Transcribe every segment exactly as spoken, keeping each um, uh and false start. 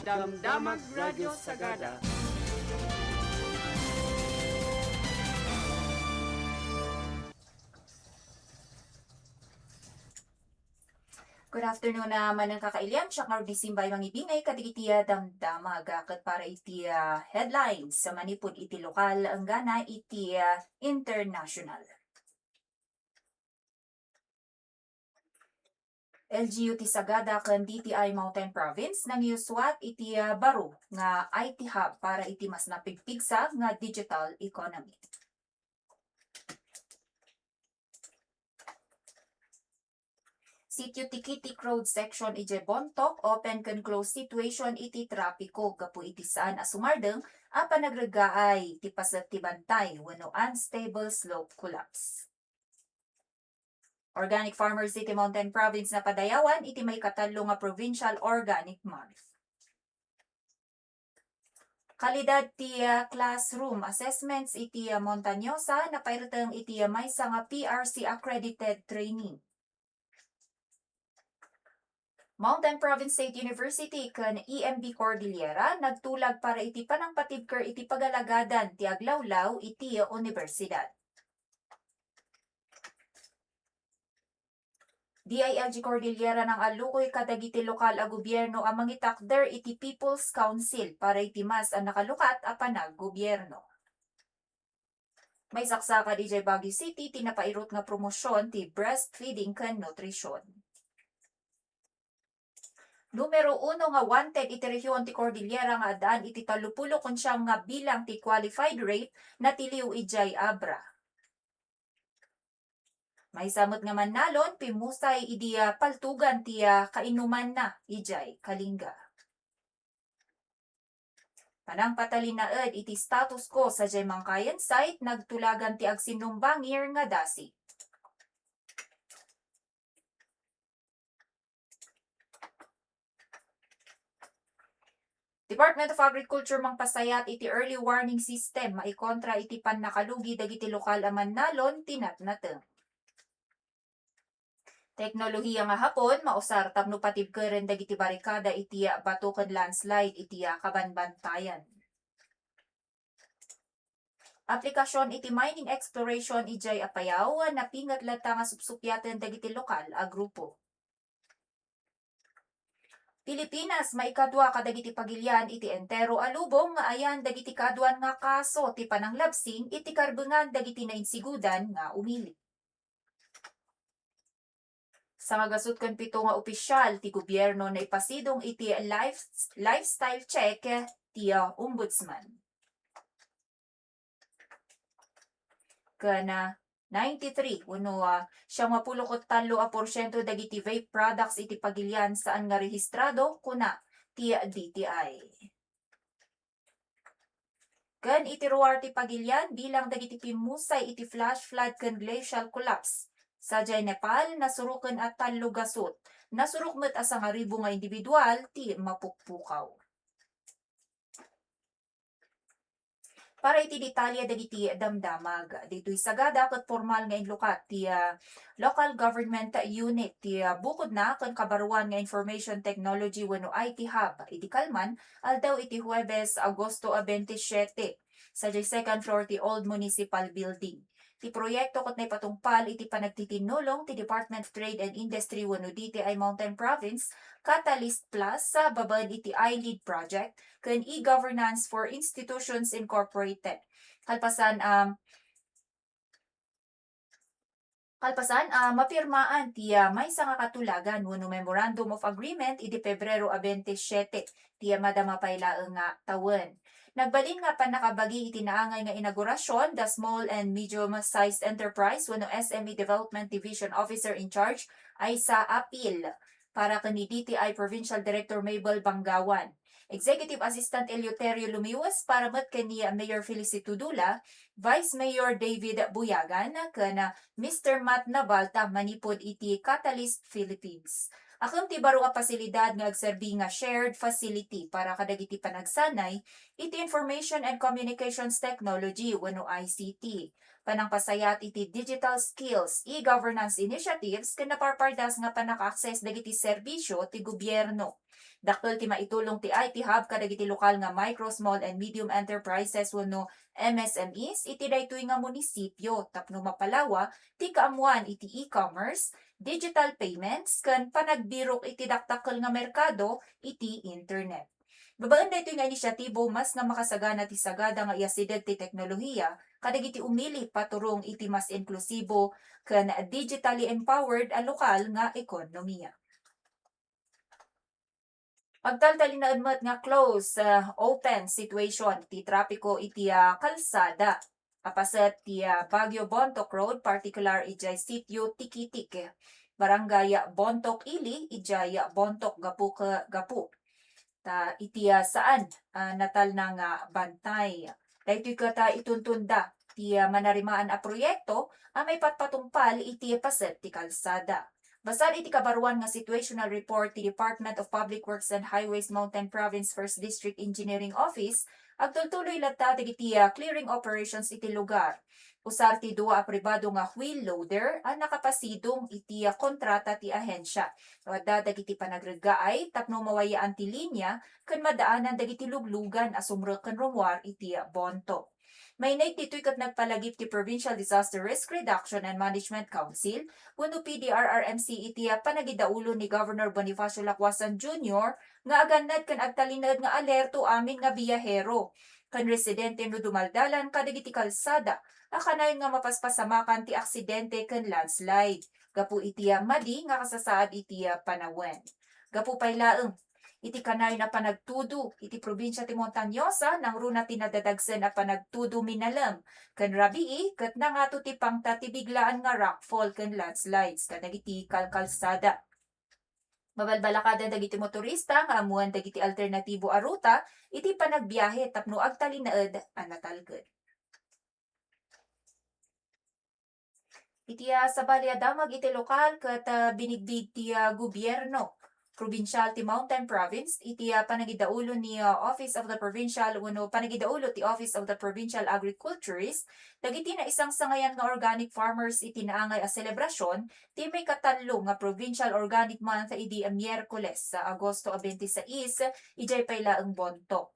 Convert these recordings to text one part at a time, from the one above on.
Damdamag Radio Sagada. Good afternoon, ah, manen kakailian. Siak ngarud ni Simbay mangibingay kadagiti, ah, damdamag, ah, ket para iti, ah, headlines, ah, manipud iti lokal, enggana iti, ah, international. L G U ti Sagada ken D T I Mountain Province nangiuswat iti, ah, baro nga I T hub para iti mas napigpigsa nga digital economy. Sitio ti Kitik Road section idiay Bontoc, open ken close situation iti trapiko gapu iti saan a sumardeng a panagreggaay ti paset ti bantay wenno unstable slope collapse. Organic farmers iti Mountain Province napadayawan iti maikatallo nga Provincial Organic Month. Kalidad ti, ah, classroom assessments iti, ah, Montañosa napaireteng iti, ah, maysa nga P R C accredited training. Mountain Province State University ken E M B Cordillera nagtulag para iti panangpatibker iti pagalagadan ti aglawlaw iti universidad. D I L G Cordillera nangallukoy kadagiti lokal a gobierno a mangitakder iti People's Council para iti mas a nakalukat a panaggobierno. Maisaksakad idiay Baguio City ti napairut nga promosion ti breastfeeding ken nutrition. Numero uno nga wanted iti rehiyon ti Cordillera nga addaan iti tallopulo ken siam nga bilang ti qualified rape natiliw idiay Abra. Maysa met nga mannalon, pimmusay idi, ah, paltugan ti, ah, kainumanna idiay Kalinga. Panangpatalinaed iti status quo sadiay Mangkayan site, nagtulagan ti agsinumbangir nga dasi. Department of Agriculture mangpasayat iti early warning system maikontra iti pannakalugi dagiti lokal a mannalon ti natnateng. Teknolohiya nga Hapon mausar tapno patibkeren dagiti barikada iti bato ken landslide iti kabanbantayan. Aplikasion iti mining exploration idiay Apayao, napinget latta nga supsupiaten dagiti lokal a grupo. Pilipinas maikadua kadagiti pagilian iti entero a lubong nga ayan dagiti kaduan nga kaso ti pananglabsing iti karbengan dagiti nainsigudan nga umili. Sangagasut ken pito nga opisial ti gobierno naipasidong iti life-, lifestyle check ti, ah, Ombudsman. Ken, ah, ninety-three wenno, ah, siangapulo ket tallo a porsiento dagiti vape products iti pagilian saan nga rehistrado, kuna ti D T I. Ken iti ruar ti pagilian, bilang dagiti pimmusay iti flash flood ken glacial collapse sadiay Nepal, nasuroken a tallo gasut. Nasurok met a sangaribu nga individual ti mapukpukaw. Para iti detalye dagiti damdamag, ditoy Sagada ket pormal nga inlukat ti, ah, Local Government Unit ti, ah, bukodna ken kabaruan nga Information Technology wenno I T Hub iti kalman, aldaw iti Huwebes, Agosto a bente siete, sadiay second floor ti Old Municipal Building. Ti proyekto ket naipatungpal iti panagtitinnulong ti Department of Trade and Industry wenno D T I Mountain Province Catalyst Plus sa babaen iti I-LEAD project ken e-governance for institutions incorporated. Kalpasan, um, kalpasan, ah, mapirmaan ti, ah, maysa nga katulagan wenno Memorandum of Agreement idi Pebrero a bente siete ti, ah, madama pay laeng nga tawen. Nagbalin nga pannakabagi iti naangay nga inaugurasyon da Small and Medium-Sized Enterprise wenno S M E Development Division Officer in Charge, Aisa Apil, para ken ni D T I Provincial Director Mabel Banggawan. Executive Assistant Eleuterio Lumius para met ken ni Mayor Felicito Dula, Vice Mayor David Buyagan, ken Mister Matt Navalta manipud iti Catalyst Philippines. Akem ti baro a pasilidad nga agserbi nga shared facility para kadagiti panagsanay iti Information and Communications Technology wenno I C T. panangpasayaat iti digital skills, e-governance initiatives, ken naparpardas nga pannaka-access dagiti serbisio ti gobierno. Dakkel ti maitulong ti I T Hub kadagiti lokal nga micro, small, and medium enterprises wenno M S M Es iti daytoy nga munisipio tapno mapalawa ti kaammuan iti e-commerce, digital payments, ken panagbirok iti dakdakkel nga merkado iti internet. Babaen daytoy nga inisyatibo, mas nga makasagana ti sagada nga iasideg ti teknolohiya kadagiti umili paturong iti mas inklusibo ken digitally empowered a lokal nga ekonomiya. Agtaltalinaed met nga close, ah, open situation ti trapiko iti, ah, kalsada a paset ti, ah, Baguio Bontoc Road, partikular idiay Sitio Tikitik, Barangay Bontoc Ili, idiay Bontoc, gapu ke-, gapu ta iti, ah, saan, ah, natalna nga bantay. Daytoy ket, ah, ituntunda ti, ah, manarimaan a proyekto a maipatpatungpal iti paset ti kalsada. Basar iti kabaruan nga situational report ti Department of Public Works and Highways, Mountain Province First District Engineering Office, agtultuloy latta dagiti, ah, clearing operations iti lugar. Usar ti dua a pribado nga wheel loader a nakapasidong iti, ah, kontrata ti ahensia. No adda dagiti panagreggaay tapno mawayaan ti linia ken madaanan dagiti luglugan a sumrek ken rummuar iti, ah, Bontoc. Maineg ditoy ket nagpalagip ti Provincial Disaster Risk Reduction and Management Council wenno P D R R M C iti, ah, panagidaulo ni Governor Bonifacio Lacuasan Junior nga agannad ken agtalinaed nga alerto amin nga biyahero ken residente no dumaldalan kadagiti kalsada a kanayon nga mapaspasamakan ti aksidente ken landslide gapu iti, ah, madi nga kasasaad iti, ah, panawen. Gapu pay laeng iti kanayon a panagtudo iti probinsia ti Montañosa, nangruna ti nadadagsen a panagtudo Minalem ken rabii ket nangato ti pangta ti biglaan nga rockfall ken landslides kadagiti kalkalsada. Mabalbalakadan dagiti motorista nga ammoen dagiti alternatibo a ruta iti panagbiahe tapno agtalinaed a natalged. Iti, ah, sabali a damag iti lokal ket, ah, binigbig ti, ah, gobierno probinsial ti Mountain Province iti, ah, panagidaulo ni, ah, Office of the Provincial wenno panagidaulo ti Office of the Provincial Agriculturist dagiti naisangsangayan nga organic farmers iti naangay a selebrasion ti maikatallo nga Provincial Organic Month idi Miyerkules, sa Agosto a twenty-six, idiay pay laeng Bontoc.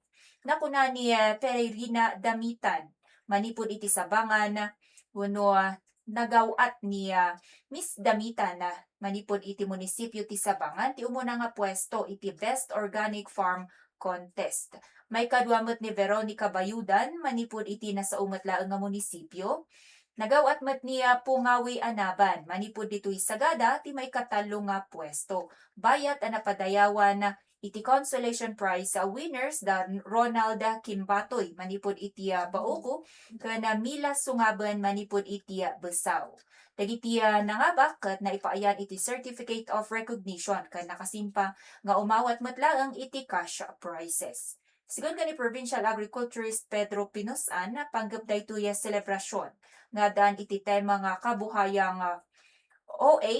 Nakuna ni, ah, Peregrina Damitan manipud iti Sabangan wenno, ah, nagaw-at ni, ah, Miss Damitan, ah, manipud iti munisipio ti Sabangan ti umuna nga puesto iti Best Organic Farm Contest. Maikadua met ni Veronica Bayudan manipud iti nasao met laeng nga munisipio. Nagaw-at met ni, ah, Pungawi Anaban manipud ditoy Sagada ti maikatallo nga puesto. Bayat a napadayawan iti consolation prize, ah, winners da Ronald Kimbatoy manipud iti, ah, Baoco ken, ah, Mila Sungaben manipud iti, ah, Besao. Dagiti, ah, nangabak ket naipaayan iti Certificate of Recognition ken nakasimpa nga umawat met laeng iti cash prizes. Sigun ken ni Provincial Agriculturist Pedro Pinusan, panggep daytoy a selebrasion nga addaan iti tema nga kabuhayang, ah, O A,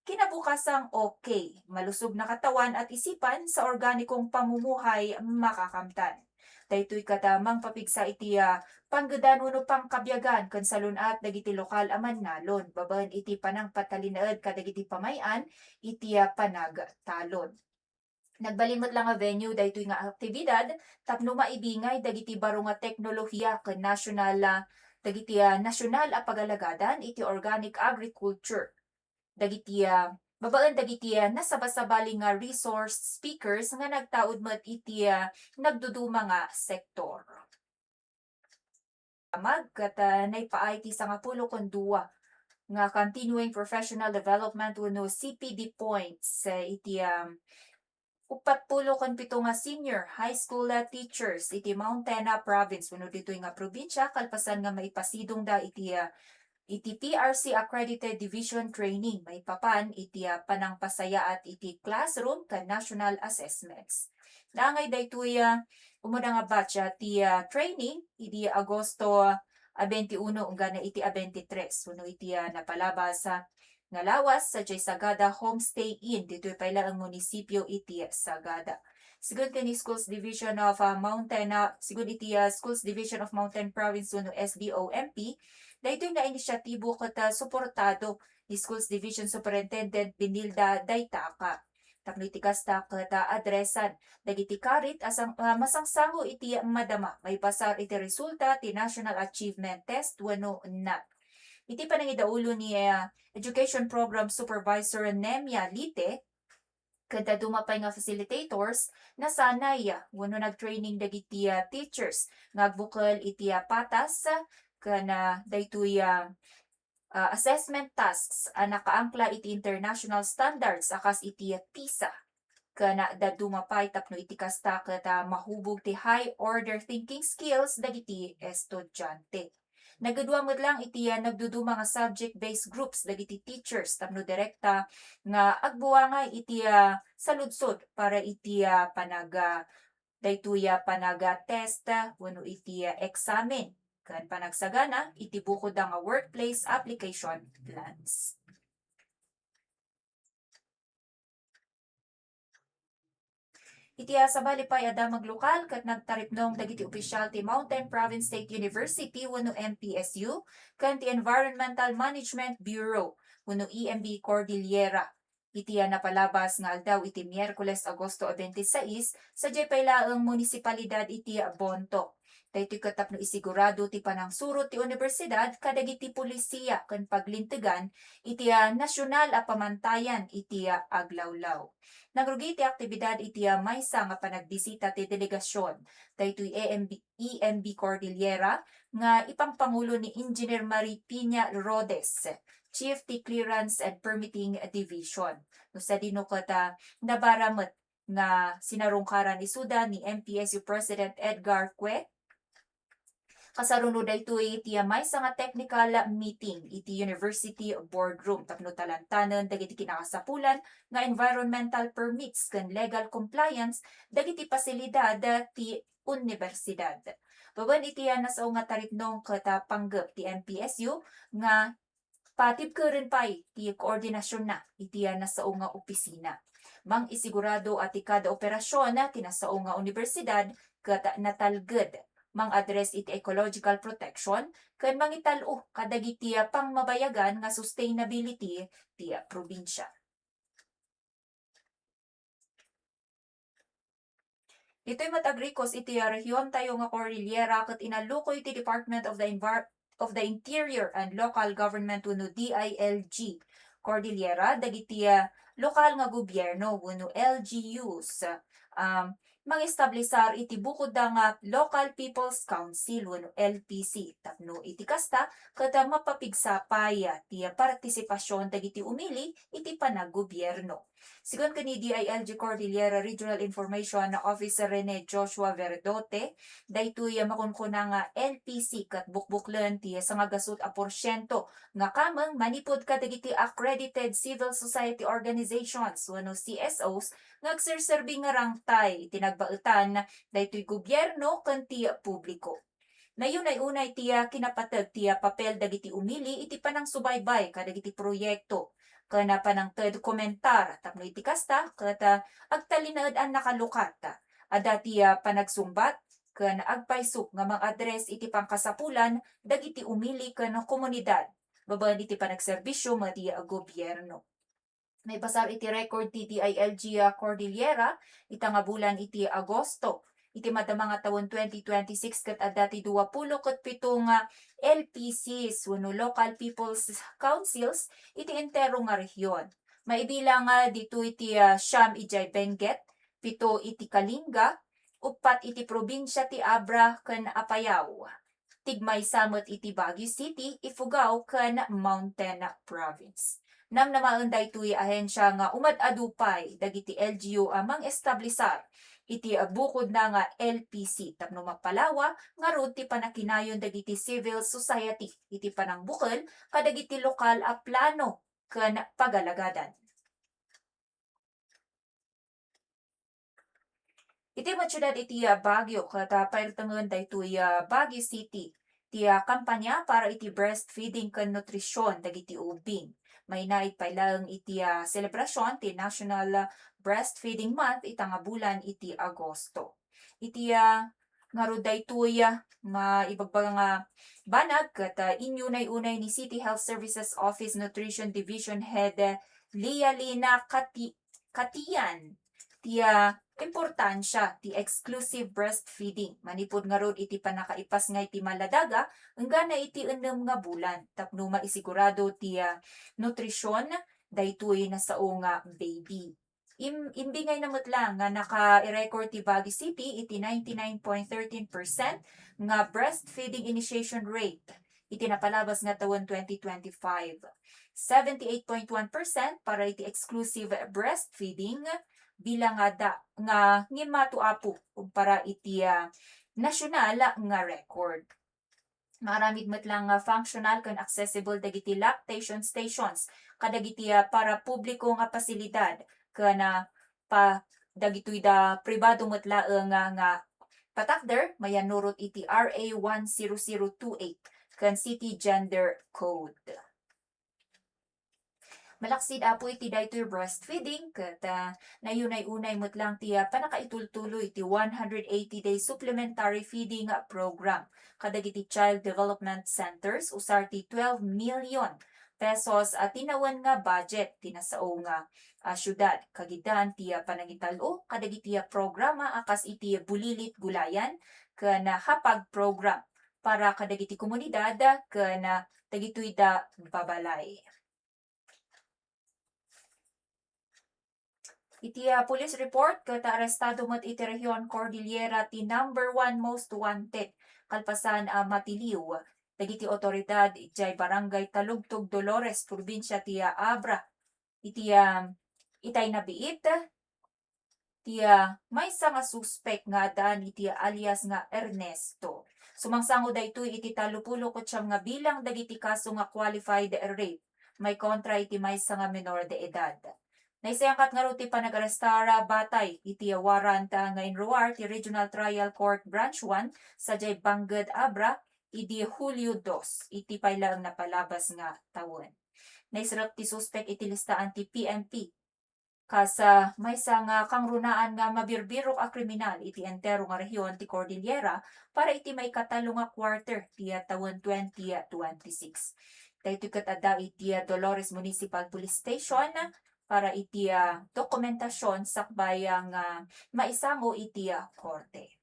kinabukasang okay, malusog na katawan at isipan sa organikong pamumuhay makakamtan. Daytoy kada mangpapigsa iti, ah, panggedan wenno pangkabiagan ken salun-at dagiti lokal a mannalon babaen iti panangpatalinaed kadagiti pamay-an iti, ah, panagtalon. Nagbalin met la nga venue daytoy nga aktibidad tapno maibingay dagiti baro nga teknolohiya ken national, ah, dagiti, ah, national a pagalagadan iti organic agriculture. Dagiti, ah, babaen dagiti, ah, nasabasabali nga resource speakers nga nagtaud met iti, ah, nagduduma nga sektor. Mag-, ket, ah, naipaay ti sangapulo ken dua nga Continuing Professional Development wenno C P D points, eh, iti, um, uppat pulo ken pito nga senior high school, ah, teachers iti Mountain, ah, Province wenno ditoy nga probinsia kalpasan nga maipasidongda iti, ah, iti P R C accredited division training maipapan iti, ah, panangpasayaat iti classroom ken national assessments. Naangay daytoy, ah, umuna nga batch, ah, ti, ah, training idi Agosto, ah, twenty-uno enggana iti, ah, twenty-tres wenno iti, ah, napalabas, ah, nga lawas sadiay Sagada Homestay Inn ditoy pay laeng munisipio iti Sagada. Sigun ken ni Schools Division of, ah, Mountain, ah, sigun iti, ah, Schools Division of Mountain Province wenno S D O M P, Daytoy nga inisyatibo ket, ah, suportado ni Schools Division Superintendent Benilda Daitaca. Tapno iti kasta ket, ah, adresan dagiti karit a sang-, ah, masangsango iti madama maibasar iti resulta ti National Achievement Test wenno NAT. Iti panangidaulo ni, ah, Education Program Supervisor Nemia Lite, ken dadduma pay nga facilitators, nasanay wenno nag-training dagiti, ah, teachers nga agbukel iti, ah, patas ken, ah, daytoy, ah, ah, assessment tasks a nakaangkla iti international standards a kas iti, ah, PISA. Ken, ah, dadduma pay tapno iti kasta ket, ah, mahubog ti high order thinking skills dagiti estudiante. Nagdudua met lang iti, ah, nagduduma nga subject-based groups dagiti teachers tapno direkta nga agbuangay iti, ah, saludsod para iti, ah, panag-, ah, daytoy, ah, panag-, ah, test, ah, wenno iti, ah, eksamen ken panagsagana iti bukodda nga workplace application plans. Iti, ah, sabali pay a damag lokal ket nagtaripnong dagiti opisial ti Mountain Province State University wenno M P S U ken ti Environmental Management Bureau wenno E M B Cordillera. Iti, ah, napalabas nga aldaw iti Miyerkules, Agosto a twenty-six, sadiay pay laeng munisipalidad iti Bontoc. Daytoy ket tapno isigurado ti panangsurot ti unibersidad kadagiti pulisiya ken paglintegan iti, ah, nasional a pamantayan iti, ah, aglawlaw. Nagrugi ti aktibidad iti, ah, maysa nga panagbisita ti delegasion daytoy E M B, E M B Cordillera nga ipangpangulo ni Engineer Marie Piña Rodes, Chief ti Clearance and Permitting Division. No sadino ket, ah, nabara met nga sinarungkaran isuda ni M P S U President Edgar Cue. Kasaruno daytoy iti maysa nga technical meeting iti University Boardroom tapno talantanen dagiti kinakasapulan nga environmental permits ken legal compliance dagiti pasilidad ti unibersidad. Babaen iti nasao nga taripnong ket panggep ti M P S U nga patibkeren pay ti koordinasionna iti nasao nga opisina. Mangisigurado a ti kada operasion ti nasao nga unibersidad ket natalged, mang-address iti ecological protection, ken mangital-o kadagiti pangmabayagan nga sustainability ti probinsia. Ditoy met agrikos iti regiontayo nga Cordillera ket inallukoy ti Department of the Envir-, of the Interior and Local Government wenno D I L G Cordillera dagiti, ah, lokal nga gobierno wenno L G Us, um, mangestablisar iti bukodda nga Local People's Council wenno L P C tapno iti kasta ket, ah, mapapigsa pay, ah, ti partisipasion dagiti umili iti panaggobiernona. Sigun ken ni D I L G Cordillera Regional Information Officer Rene Joshua Verdote, daytoy a makunkuna nga L P C ket bukbuklen ti sangagasut a porsiento nga kameng manipud kadagiti accredited civil society organizations wenno C S Os nga agserserbi nga rangtay iti nagbaetan daytoy gobierno ken ti publiko. Nayunay-unay ti, ah, kinapateg ti, ah, papel dagiti umili iti panangsubaybay kadagiti proyekto ken, ah, panangted komentar tapno iti kasta ket, ah, agtalinaed a nakalukat. Adda ti, ah, panagsungbat ken agpayso nga mang-address iti pangkasapulan dagiti umili ken komunidad babaen iti panagserbisio met ti, ah, gobierno. Naibasar iti record ti D I L G, ah, Cordillera ita nga bulan iti Agosto. Iti madama nga tawen twenty twenty-six ket adda ti duapulo ket pito nga L P Cs wenno Local People's Councils iti entero nga rehion. Maibilang, ah, ditoy ti, ah, siam idiay Benguet, pito iti Kalinga, uppat iti probinsia ti Abra ken Apayao. Tigmaysa met iti Baguio City, Ifugao, ken Mountain Province. Namnamaen daytoy ahensia nga umad-adu pay dagiti L G U a mang-establisar iti bukodna nga L P C tapno mapalawa ngarud ti pannakinayon dagiti civil society iti panangbukel kadagiti lokal a plano ken pagalagadan. Iti met siudad iti, ah, Baguio, ket, ah, pairtengen daytoy, ah, Baguio City, ti, ah, kampanya para iti breastfeeding ken nutrision dagiti ubing. Mainaig pay laeng iti, ah, selebrasion ti National, ah, Breastfeeding Month ita nga bulan iti Agosto. Iti, ah, Ngarud daytoy, ah, maibagbaga nga banag ket, ah, inyunay-unay ni City Health Services Office Nutrition Division Head, ah, Lialina Kati-, Katian ti, ah, importansia ti exclusive breastfeeding manipud ngarud iti pannakaipasngay ti maladaga enggana iti ennem nga bulan tapno maisigurado ti, ah, nutrisyon daytoy nasao nga baby. Im-, imbingayna met lang nga naka-record ti Baguio City iti ninety-nine point thirteen percent nga breastfeeding initiation rate iti napalabas nga tawen twenty twenty-five. Seventy-eight point one percent para iti exclusive breastfeeding bilang nga da-, nga ngimmato apo kumpara iti, ah, nasyonal nga record. Maaramid met lang nga functional ken accessible dagiti lactation stations kadagiti, ah, para publiko nga pasilidad ken, ah, pa-, dagitoy da pribado met laeng nga, nga patakder, mayannurot iti R A one zero zero two eight ken City Gender Code. Malaksid, apo, iti daytoy breastfeeding ket, ah, naunay-unay met lang ti, ah, pannakaitultuloy iti one hundred eighty day supplementary feeding program kadagiti child development centers, usar ti twelve million pesos a tinawen nga budget ti nasao nga, ah, siudad. Kagidan ti, ah, panangital-o kadagiti, ah, programa a kas iti Bulilit Gulayan ken, ah, Hapag program para kadagiti komunidad ken, ah, dagitoy da babalay. Iti, ah, police report ket arestado met iti Region Cordillera ti number one most wanted kalpasan a matiliw dagiti otoridad idiay Barangay Talugtog, Dolores, probinsia ti, ah, Abra. Iti, ah, itay nabiit ti, ah, maysa nga suspek nga addaan iti alias nga Ernesto. Sumangsango daytoy iti tallopulo ket siam nga bilang dagiti kaso nga qualified rape maikontra iti maysa nga menor de edad. Naisayangkat ngarud ti panag-arestar batay iti warrant, ah, nga inruar ti Regional Trial Court Branch one sadiay Banged, Abra, idi Hulio dos, iti pay laeng napalabas nga tawen. Naisrek ti suspek iti listaan ti P N P kas, ah, maysa nga kangrunaan nga mabirbirok a kriminal iti entero nga rehiyon ti Cordillera para iti maikatallo nga quarter ti, ah, tawen twenty twenty-six. Daytoy ket adda iti, ah, Dolores Municipal Police Station para iti, ah, dokumentasyon sakbay, ah, nga maisango iti, ah, korte.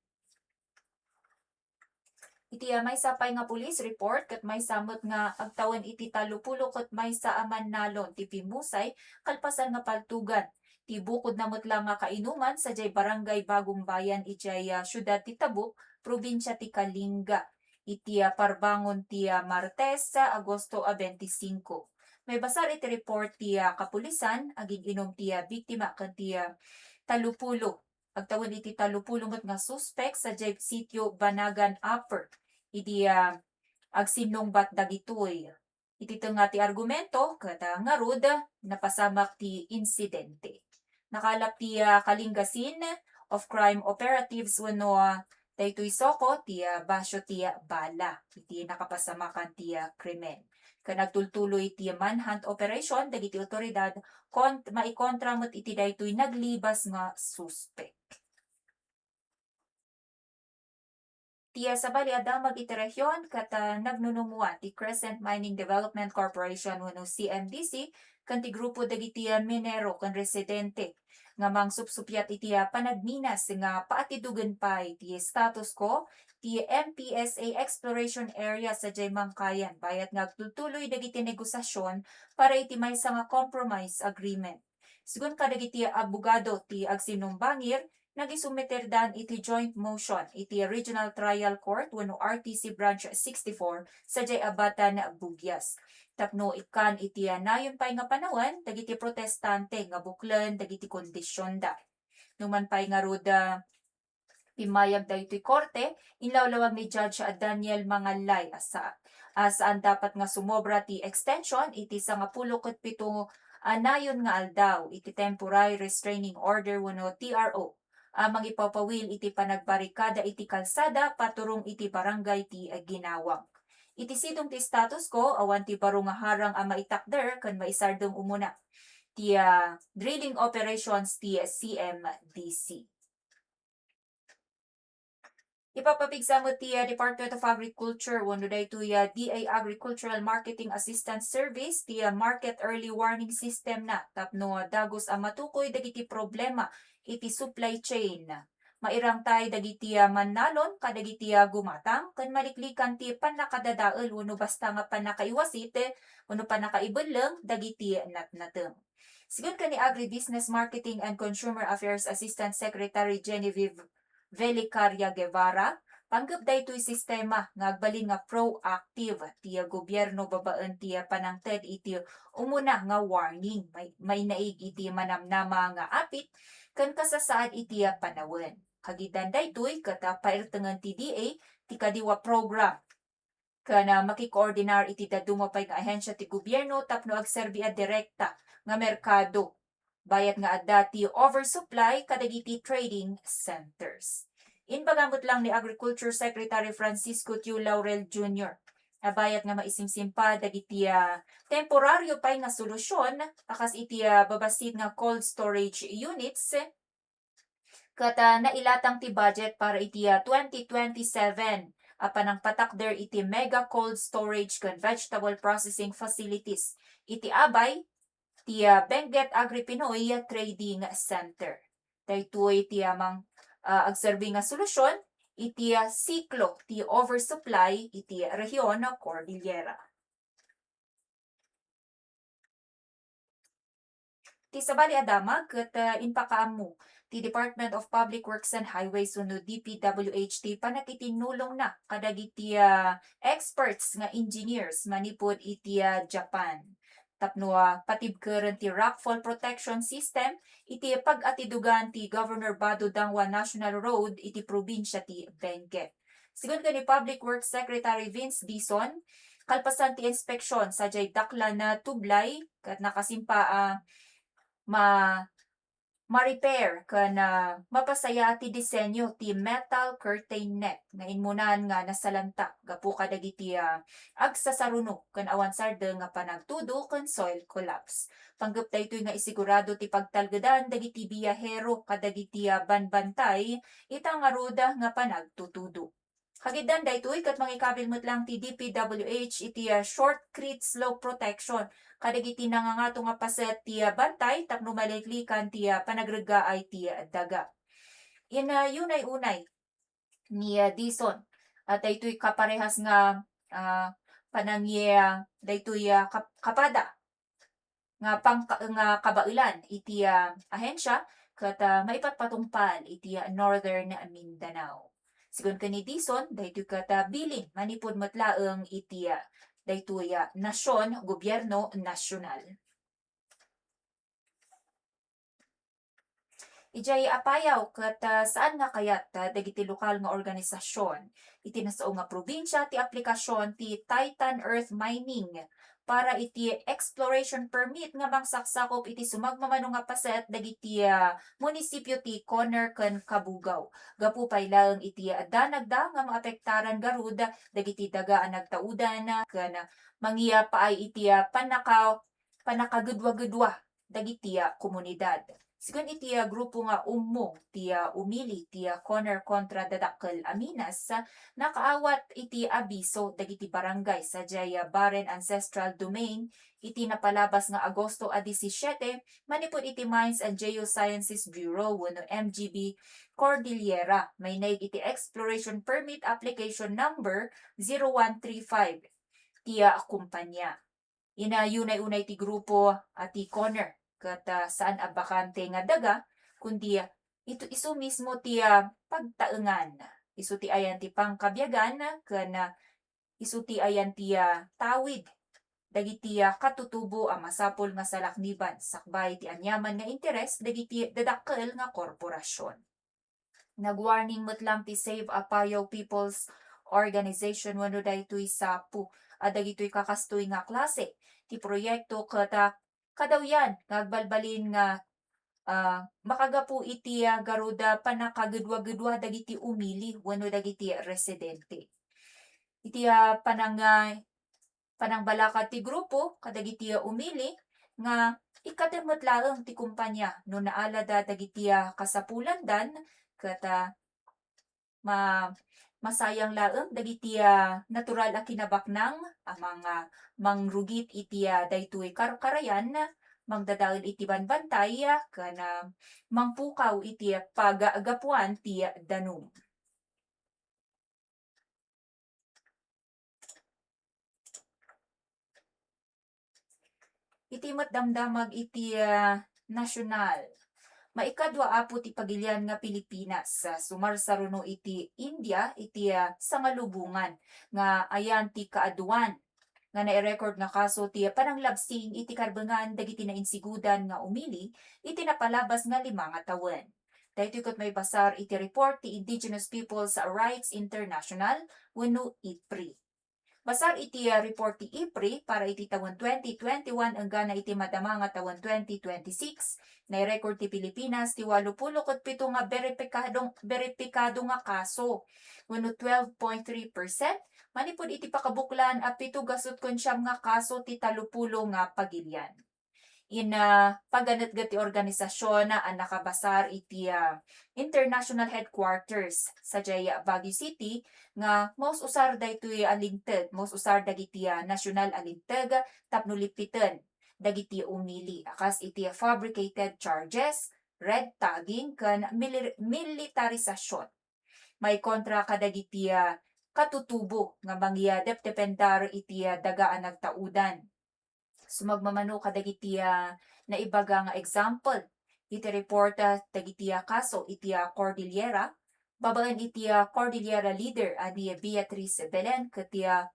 Iti, ah, maysa pay nga police report ket maysa met nga agtawen iti tallopulo ket maysa a mannalon ti pimmusay kalpasan nga paltugan ti bukodna met lang nga kainuman sadiay Barangay Bagumbayan idiay, ah, siudad ti Tabuk, probinsia ti Kalinga, iti, ah, parbangon ti, ah, Martes, ah, Agosto a bente singko. Maibasar iti report ti, ah, kapulisan, agin-inom ti, ah, biktima ken ti, ah, tallopulo agtawen iti tallopulo met nga suspek sadiay sitio Banagan Upper idi, ah, agsinnungbat dagitoy. Iti tengnga ti argumento ket, ah, ngarud, napasamak ti insidente. Nakalap ti, ah, Kalinga scene of crime operatives wenno, ah, daytoy SOCO ti, ah, basio ti, ah, bala iti nakapasamakan ti, ah, krimen. Ken agtultuloy ti manhunt operation dagiti otoridad kont-, maikontra met iti daytoy naglibas nga suspek. Ti, ah, sabali a damag iti rehiyon ket, ah, nagnunumua ti Crescent Mining Development Corporation wenno C M D C ken ti grupo dagiti, ah, minero ken residente nga mangsupsuppiat iti, ah, panagminas nga paatidugen pay ti status quo ti M P S A exploration area sadiay Mangkayan, bayat nga agtultuloy dagiti negosiasyon para iti maysa nga compromise agreement. Sigun kadagiti abogado ti agsinumbangir, nagisumiterdan iti joint motion iti Regional Trial Court wenno R T C Branch sixty-four sadiay Abatan, Buguias, tapno ikkan iti nayon pay nga panawen dagiti protestante nga buklen dagiti kondisionda. Numan pay ngarud, ah, Pimmayag daytoy korte, inlawlawag ni Judge Daniel Mangallay a sa-, a saan dapat nga sumobra ti extension iti sangapulo ket pito a nayon nga aldaw iti temporary restraining order wenno T R O a mangipapawil iti panagbarikada iti kalsada paturong iti barangay ti Ginawang. Iti sidong ti status quo, awan ti baro nga harang a maitakder ken maisardeng umuna ti, ah, drilling operations ti C M D C. Ipapapigsa met ti, ah, Department of Agriculture wenno daytoy, ah, D A Agricultural Marketing Assistance Service ti, ah, market early warning system na tapno, ah, dagus a matukoy dagiti problema iti supply chain. Mairangtay dagiti, ah, mannalon kadagiti, ah, gumatang ken maliklikan ti pannakadadael wenno basta nga pannakaiwasit wenno pannakaibelleng dagiti natnateng. Sigun ken ni Agribusiness Marketing and Consumer Affairs Assistant Secretary Genevieve Velicaria Guevara, panggep daytoy sistema nga agbalin nga proactive ti gobierno babaen ti panangted iti umuna nga warning, may, mainaig iti manamnama nga apit ken kasasaad iti panawen. Kagidan daytoy, ket, ah, pairtengen ti D A ti kadiwa program ken, ah, makikoordinar iti dadduma pay nga ahensya ti gobierno tapno agserbi a direkta nga merkado, bayat nga adda ti oversupply kadagiti trading centers. Imbaga met lang ni Agriculture Secretary Francisco Tiu Laurel Junior a bayat nga maisimsimpa dagiti, ah, temporario pay nga solusyon a kas iti, ah, babassit nga cold storage units, ket, ah, nailatang ti budget para iti, ah, twenty twenty-seven a panangpatakder iti mega cold storage ken vegetable processing facilities iti Abay ti, ah, Benguet Agri-Pinoy Trading Center. Daytoy ti, ah, mang-, ah, agserbi nga solusyon iti, ah, siklo ti oversupply iti Rehion Cordillera. Ti sabali a damag ket, ah, impakaammo ti Department of Public Works and Highways wenno D P W H ti panakitinulongna kadagiti, ah, experts nga engineers manipud iti, ah, Japan tapno, ah, patibkeren ti rockfall protection system iti pag-atidugan ti Governor Bato Dangwa National Road iti probinsia ti Benguet. Sigun ken ni Public Works Secretary Vince Dizon, kalpasan ti inspeksiyon, sadiay daklan a tublay ket nakasimpa a ma-, ma-repair ken, ah, mapasaya ti disenyo ti metal curtain net nga immunan nga nasalanta gapu kadagiti, ah, agsasaruno ken awan sardeng nga panagtudo ken soil collapse. Panggep daytoy nga isigurado ti pagtalgedan dagiti biyahero kadagiti, ah, banbantay ita ngarud nga panagtutudo. Kagidan daytoy ket mangikabil met lang ti D P W H iti, ah, shortcrete slope protection kadagiti nangangato nga paset ti, ah, bantay tapno maliklikan ti, ah, panagreggaay ti, ah, daga. Ina, ah, unay-unay ni, ah, Dizon, ah, daytoy kaparehas nga, ah, panangi-, ah, daytoy, ah, kap-, kapada nga pangka-, nga kabaelan iti, ah, ahensia ket, ah, maipatpatungpal iti, ah, Northern Mindanao. Sigun ken ni Dizon, daytoy ket, ah, bilin manipud met laeng iti, ah, daytoy, ah, nasion, gobierno nasional. Idiay Apayao ket, ah, saan nga kayat, ah, dagiti lokal nga organisasion iti nasao nga probinsia ti aplikasion ti Titan Earth Mining para iti exploration permit nga mangsaksakup iti sumagmamano nga paset dagiti, ah, munisipio ti Coner ken Cabugao. Gapu pay laeng iti, ah, danagda nga maapektaran garud dagiti daga a nagtaudan ken mangiyapaay iti, ah, pannaka-, pannakagedua-gedua dagiti, ah, komunidad. Sigun iti, ah, grupo nga ummo ti, ah, umili ti, ah, Coner kontra Dadakkel a Minas, ah, nakaawat iti abiso dagiti barangay sadiay, ah, Baren Ancestral Domain iti napalabas nga Agosto a disisiete manipud iti Mines and Geosciences Bureau wenno M G B Cordillera, mainaig iti exploration permit application number zero one three five ti, ah, kumpanya. Ina, unay-unay ti grupo a ti Coner ket, ah, saan a bakante nga daga, kundi, ah, ito, isu mismo ti, ah, pagtaengan. Isu ti ayan ti pangkabiagan ken, ah, isu ti ayan ti, ah, tawid dagiti, ah, katutubo a masapul nga salakniban sakbay ti aniaman nga interes dagiti dadakkel nga korporasion. Nag-warning met lang ti Save Apayao People's Organization wenno daytoy SAPO a dagitoy kakastoy nga klase ti proyekto ket, ah, kadawyan nga agbalbalin nga, ah, makagapu iti, ah, garud a pannakagedua-gedua dagiti umili wenno dagiti residente. Iti, ah, panang-, ah, panangbalaka ti grupo kadagiti umili nga ikkatem met laeng ti kumpanya no naalada dagiti, ah, kasapulandan ket, ah, ma-, masayang laeng dagiti, ah, natural a kinabaknang a manga-, mangrugit iti, ah, daytoy karkarayan, mangdadael iti banbantay, ah, ken, ah, mangpukaw iti paggapuan ti danum. Iti met damdamag iti, ah, nasyonal. Maikadua apo ti pagilian nga Pilipinas, ah, sumarsaruno iti India iti, ah, sangalubongan nga ayan ti kaaduan nga nairecord nga kaso ti pananglabsing iti karbengan dagiti nainsigodan nga umili iti napalabas nga lima nga tawen. Daytoy ket maibasar iti report ti Indigenous Peoples' Rights International wenno IPRI. Basar iti, ah, report ti IPRI para iti tawen twenty twenty-one enggana iti madama nga tawen twenty twenty-six, nairecord ti Pilipinas ti walupulo ket pito nga beripikadong-, beripikado nga kaso, wenno twelve point three percent, manipud iti pakabuklan a pito gasut ken siam nga kaso ti talupulo nga pagilian. In, ah, paganetget ti organisasion a nakabasar iti, ah, international headquarters sadiay Baguio City nga maus-usar daytoy a linteg, maus-usar dagiti, ah, nasional a linteg tapno lippiten dagiti umili a kas iti fabricated charges, red tagging, ken milir-, militarisasion. Maikontra kadagiti, ah, katutubo nga mangyadepdependar iti, ah, daga a nagtaudan. Sumagmamano kadagiti, ah, naibaga nga example iti report, ah, dagiti, ah, kaso iti, ah, Cordillera, babaen iti, ah, Cordillera leader a ni Beatrice Belen ket, ah,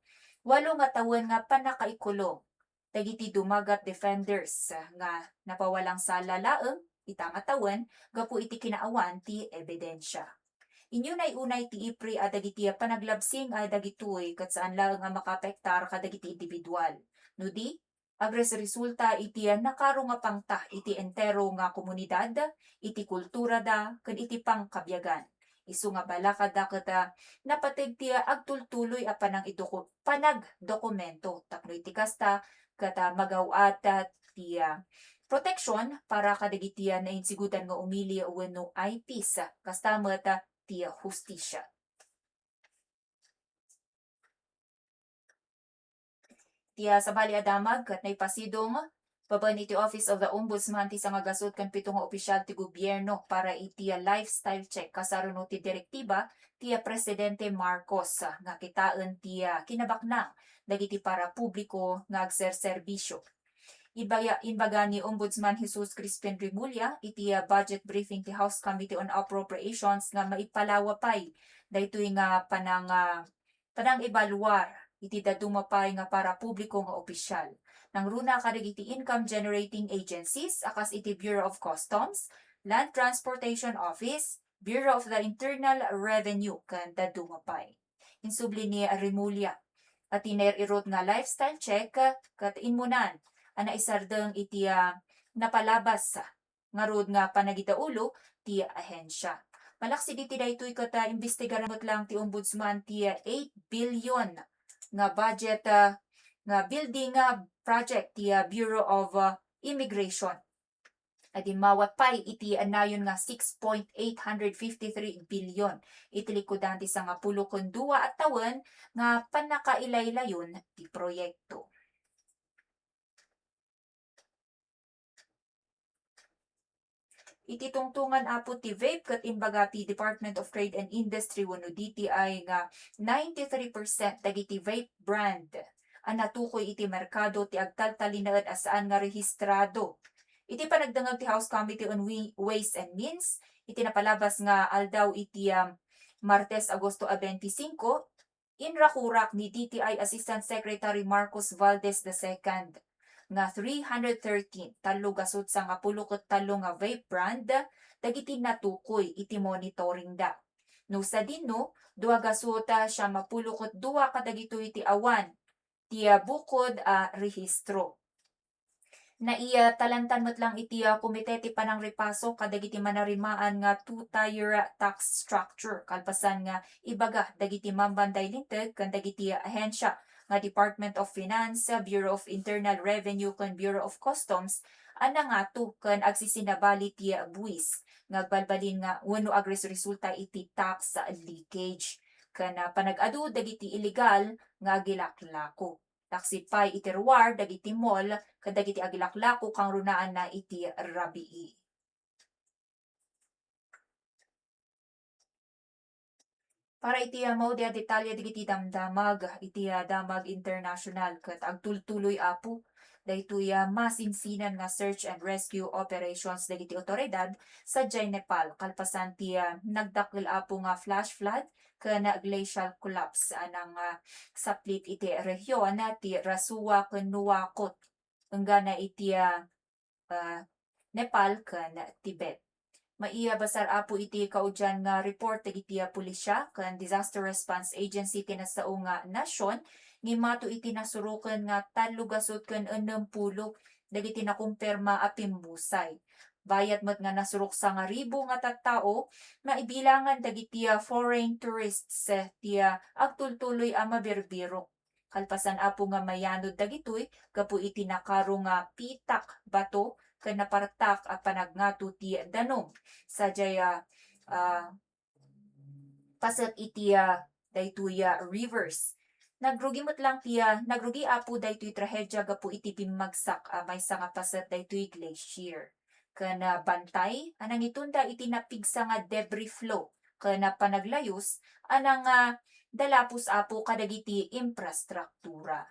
walo nga tawen nga pannakaikulong dagiti dumagat defenders, ah, nga napawalang sala laeng ita nga tawen gapu iti kinaawan ti ebidensia. Inyunay-unay ti IPRI a dagiti panaglabsing a dagitoy ket saan laeng a makaapektar kadagiti individual. No di, agresresulta iti nakaro nga pangta iti entero nga komunidad, iti kulturada, ken iti pangkabiagan. Isu nga balakada ket, ah, napateg ti agtultuloy a panangidoku-, panagdokumento tapno iti kasta ket, ah, magaw-at, ah, ti, ah, proteksyon para kadagiti, ah, nainsigodan nga umili wenno I Ps, ah, kasta met, ah, ti, ah, hustisya. Ti, ah, sabali a damag ket naipasidong babaen iti Office of the Ombudsman ti sangagasut ken pito nga opisyal ti gobierno para iti, ah, lifestyle check kasano ti direktiba ti, ah, Presidente Marcos, ah, nga kitaen ti, ah, kinabaknang dagiti parapubliko nga agserserbisyo. Ibaya-, imbaga ni Ombudsman Jesus Crispin Remulla iti, ah, budget briefing ti House Committee on Appropriations nga maipalawa pay daytoy nga panang-, ah, panangibaluar iti dadduma pay nga parapubliko nga opisyal. Nangruna kadagiti income generating agencies a kas iti Bureau of Customs, Land Transportation Office, Bureau of the Internal Revenue, ken dadduma pay. Insubli ni Remulla a ti nair-irut nga lifestyle check ket immunan a naisardeng iti, ah, napalabas ngarud nga panagidaulo ti ahensya. Malaksid iti daytoy ket, ah, imbestigaran met lang ti Ombudsman ti, ah, eight billion nga budget, ah, nga building, ah, project ti, ah, Bureau of, ah, Immigration. Adimmawat pay iti nayon nga six point eight hundred fifty-three billion iti likudan ti sangapulo ken dua a tawen nga pannakailaylayon ti proyekto. Iti tungtongan apo ti vape ket imbaga ti Department of Trade and Industry wenno D T I nga ninety-three percent dagiti vape brand a natukoy iti merkado ti agtaltalinaed a saan nga rehistrado. Iti panagdengngeg ti House Committee on Wi-, Ways and Means, iti napalabas nga aldaw iti, um, Martes, Agosto a twenty-five, inrakurak ni D T I Assistant Secretary Marcos Valdez the second nga three hundred thirteen, tallo gasut sangapulo ket tallo nga vape brand, dagiti natukoy iti monitoringda. No sadino, dua gasut, ah, siam a pulo ket dua kadagitoy ti awan ti, ah, bukod a rehistro. Naiya talantan met lang iti, ah, komite ti panangripaso kadagiti manarimaan nga two-tier tax structure, kalpasan nga ibaga dagiti mambanday linteg ken dagiti ahensya nga Department of Finance, Bureau of Internal Revenue, ken Bureau of Customs a nangato ken agsisinabali ti buwis nga agbalbalin nga wenno agresulta iti tax leakage ken, ah, panag-adu dagiti illegal nga agilaklako. Taksip pay iti ruar dagiti mall ken dagiti agilaklako kangrunaanna iti rabii. Para iti, ah, maudi a detalye dagiti damdamag, iti, ah, Damag International ket agtultuloy, Apo, daytoy, ah, masinsinan nga search and rescue operations dagiti awtoridad sadiay Nepal kalpasan ti, ah, nagdakkel, Apo, nga flash flood ken glacial collapse a nang, ah, saplit iti rehiyon ti Rasuwa ken Nuwakot enggana iti, ah, ah, Nepal ken Tibet. Maibasar, Apo, iti kaudian nga report dagiti, ah, pulisya ken disaster response agency ti nasao nga nasion, nga immato iti nasuroken nga tallo gasut ken ennem pulo dagiti nakumpirma a pimmusay. Bayat met nga nasurok sangaribu nga tattao, maibilangan dagiti, ah, foreign tourists, eh, ti, ah, agtultuloy a mabirbirok. Kalpasan, Apo, nga mayanod dagitoy gapu iti nakaro nga pitak, bato, ken napartak a panagngato ti danum sadiay, ah, ah, paset iti, ah, daytoy, ah, rivers. Nagrugi met lang ti, ah, nagrugi, Apo, daytoy trahedia gapu iti bimmagsak a maysa nga paset daytoy glacier ken, ah, bantay a nangitunda iti napigsa nga debris flow ken, ah, panaglayus a nang, ah, dalapos, Apo, kadagiti infrastruktura.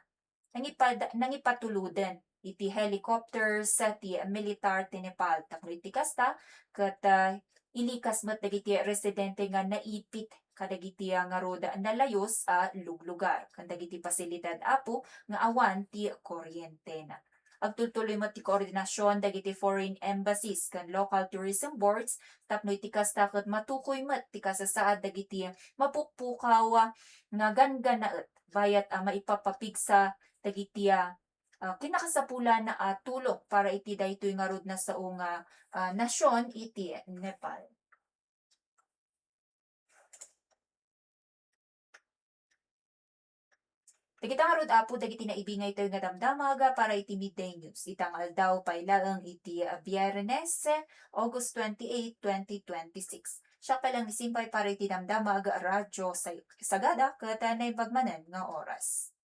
Nangipad-, nangipatuluden iti helicopters ti militar ti Nepal tapno iti kasta, ket, ah, ilikas met dagiti residente nga naipit kadagiti, ah, ngarud nalayus a luglugar ken dagiti pasilidad, Apo, nga awan ti kuryentena. Agtultuloy met ti koordinasion dagiti foreign embassies ken local tourism boards tapno iti kasta ket matukoy met ti kasasaad dagiti mapukpukaw nga ganggannaet bayat a maipapapigsa dagiti, ah, ah, kinakasapulan a tulong para iti daytoy ngarud nasao nga, ah, nasion iti Nepal. Dagita ngarud, Apo, dagiti naibingaytayo nga damdamag para iti Midday News. Ita nga aldaw pay laeng iti, ah, Biyernes, August twenty-eight, twenty twenty-six. Siak pay laeng ni Simpay para iti damdamag, Radyo Say-, Sagada, ket, ah, naimbag manen nga oras.